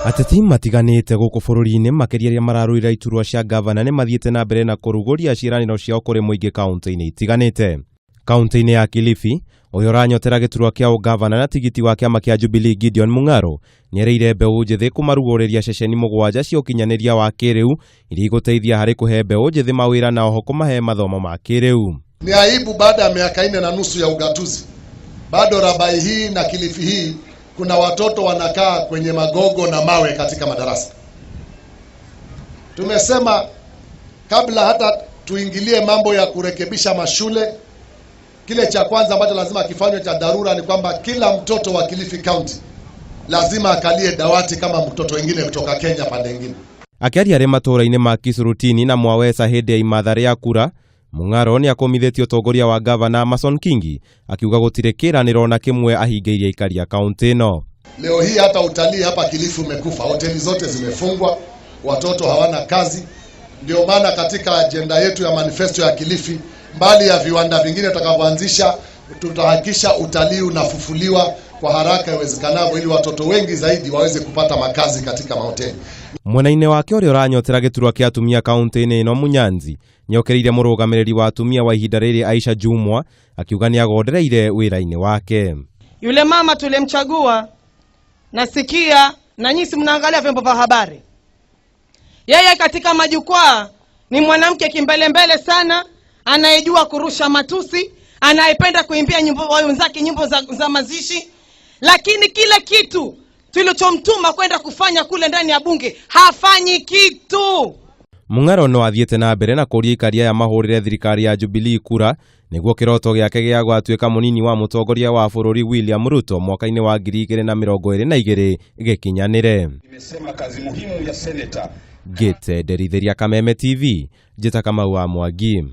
Ateti matiganĩte gũkũ bũrũri-inĩ, makĩria arĩa mararũĩra iturwa cia ngavana, nĩ mathiĩte na mbere na kũrugũria ciĩranĩro ciao kũrĩ mũingĩ kaunti-inĩ itiganĩte. Kaunti-inĩ ya Kilifi, ũrĩa ũranyotera gĩturwa kĩa ũngavana na tigiti wa kĩama kĩa Jubilee, Gideon Mung'aro, nĩerĩire mbeũ njĩthĩ kũmarugũrĩria ceceni 7 cia ũkinyanĩria wa kĩrĩu iria igũteithia harĩ kũhe mbeũ njĩthĩ mawĩra na oho kũmahe mathomo ma kĩrĩu. Ni aibu baada ya miaka 4.5 ya ugatuzi, bado Rabai hii na Kilifi hii kuna watoto wanakaa kwenye magogo na mawe katika madarasa. Tumesema kabla hata tuingilie mambo ya kurekebisha mashule, kile cha kwanza ambacho lazima kifanywe cha dharura ni kwamba kila mtoto wa Kilifi County lazima akalie dawati kama mtoto wengine kutoka Kenya pande nyingine. Akĩaria arĩ matũũra-inĩ ma Kisurutini na Mwawesa hĩndĩ ya imatha rĩa kura, Mung'aro nĩ akũmithĩtie ũtongoria wa ngavana Amason Kingi, akiuga gũtirĩ kĩĩranĩro na kĩmwe ahingĩirie aikari a kaunti ĩno. Leo hii hata utalii hapa Kilifi umekufa, hoteli zote zimefungwa, watoto hawana kazi. Ndio maana katika ajenda yetu ya manifesto ya Kilifi, mbali ya viwanda vingine tutakavyoanzisha, tutahakikisha utalii unafufuliwa kwa haraka iwezekanavyo, ili watoto wengi zaidi waweze kupata makazi katika mahoteli. Mwena-inĩ wake, ũrĩa ũranyotera gĩturwa kĩa atumia kaunti-inĩ ĩno, Munyanzi, nĩokĩrĩire mũrũgamĩrĩri wa atumia wa ihinda rĩrĩ, Aisha Jumwa, akiuga nĩagondereire wĩra-inĩ wake. Yule mama tulimchagua, nasikia na nyinyi mnaangalia vyombo vya habari, yeye katika majukwaa ni mwanamke kimbelembele sana, anayejua kurusha matusi, anayependa kuimbia nyimbo wenzake nyimbo za mazishi, lakini kile kitu tulichomtuma kwenda kufanya kule ndani ya bunge hafanyi kitu. Mung'aro no athiĩte na mbere na kũria aikari aya mahũrĩre thirikari ya Jubilee kura nĩguo kĩroto gĩake gĩa gũgatuĩka mũnini wa mũtongoria wa bũrũri William Ruto mwaka-inĩ wa 2022 gĩkinyanĩre. Nimesema kazi muhimu ya seneta Ngĩte nderithĩria Kameme TV, njĩta Kamau wa Mwangi.